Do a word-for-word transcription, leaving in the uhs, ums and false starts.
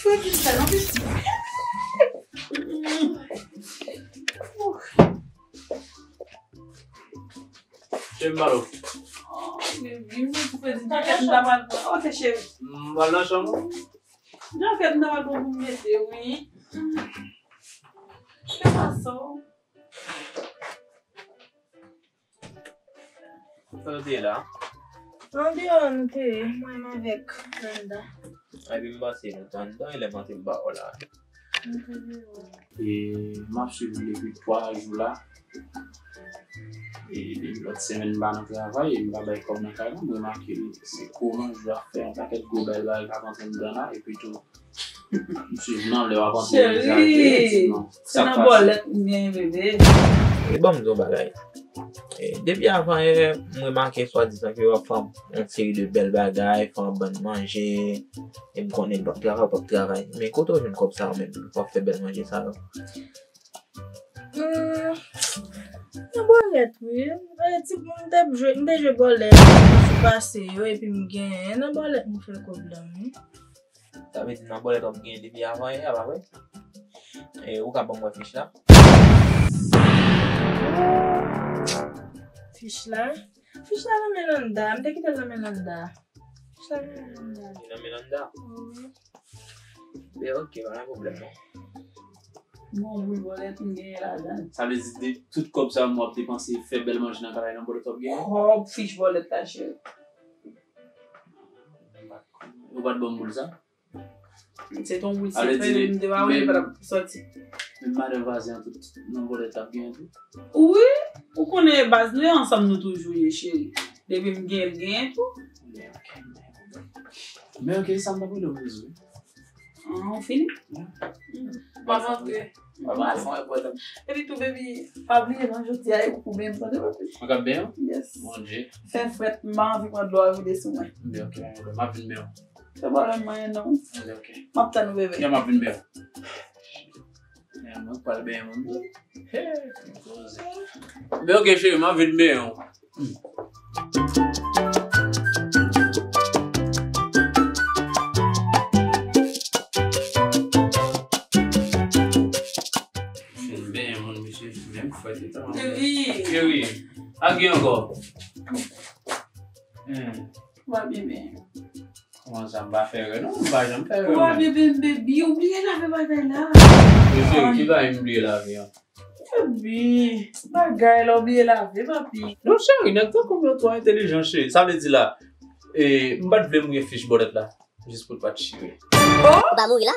Cheri, m ba l ou. Oh, baby, mwen tou fè di jakèt m ta pral pran. Ok, cheri. M pral nan chanm ou. Jakèt m ta pral pran pou m mete, wi. Fè sa, so. Sa w te ye la? Andeyò nou te ye, mwen menm avèk Landa. Epi m panse nou t anndan, e lè m antre m pa wè w la. E m ap swiv li depi twa jou la. E depi lòt semèn m pa nan travay, e m pa bay kòb nan kay la, m remake se koman jou ap fè yon pakèt gwo bèl bagay k ap antre anndan la, epi tou, m swiv nan lè w ap antre nan travay, di m non. Cheri, se nan bòlèt m genyen, bebe. E ban m di w yon bagay. E, depi avan yè, m remake swadizan ke w ap fè yon seri de bèl bagay, fè yon bann manje, e m konnen l p ap travay, w p ap travay. Men kote w jwenn kòb sa yo menm, w ap fè bèl manje sa yo? Hmm, nan bòlèt, wi. E, ti, m te jwe, m te jwe bòlèt, jou pase yo, epi m genyen. Nan bòlèt m fè kòb la, wi. Sa vle di nan bòlèt w ap genyen depi avan yè a, pa vre? E ou ka ban mwen fich la? Fich la? Fich la nan men Landa. M te kite l nan men Landa. Fich la nan men Landa. Li nan men Landa? Wi. Ben, ok, pa gen pwoblèm, non. Bon, wi, bòlèt m genyen ladan. Sa vle di, de tout kòb sa yo m w ap depanse, fè bèl manje nan kay la, nan bòlèt w ap genyen? Kòb fich bòlèt la, cheri. Ou pa t ban m boul sa? Se t on boul sekrè, m te pa wè l pa t ap sòti. Menm madan vwazen an tout nan bòlèt l ap genyen tou? Wi, ou konnen baz nou yo ansanm nou toujou ye, cheri. Depi m genyen, l genyen tou. Men ok, sa m t ap rele w pou di w. Ah, ou fini? M ap antre. M ap al fè yon wè bòlèt. Epi tou, baby, pa bliye non, jodi a e pou benyen m, tande, baby. Mwen k ap benyen w? Yes. Bondye. Fè frèt, m pa anvi pran dlo a vide sou mwen. Byen, ok, pa gen pwoblèm. M ap vin benyen w. Se pwoblèm mwen non. Ok, ok. M ap tann ou, bebe. Ya, m ap vin benyen w. Ya, mwen pral benyen moun. Hey, koze. Men ok, cheri, m ap vin benyen w. Fin benyen moun, mesye, menm fwèt li ta. Cheri. Cheri, a gen ankò? Hmm. Ou pa byen benyen. Kòman sa, m pa fè erè non, m pa janm fè erè. Ou pa byen benyen, baby, ou bliye lave bagay la. Mesye, ki bagay m bliye lave an? Baby, bagay la ou bliye lave, papi. Non, cheri, nèg tankou m yo twò entèlijan, cheri. Sa vle di la, e, m pa t vle mouye fich bòlèt la, jis pou l pa t chire. Ou pa mouri la?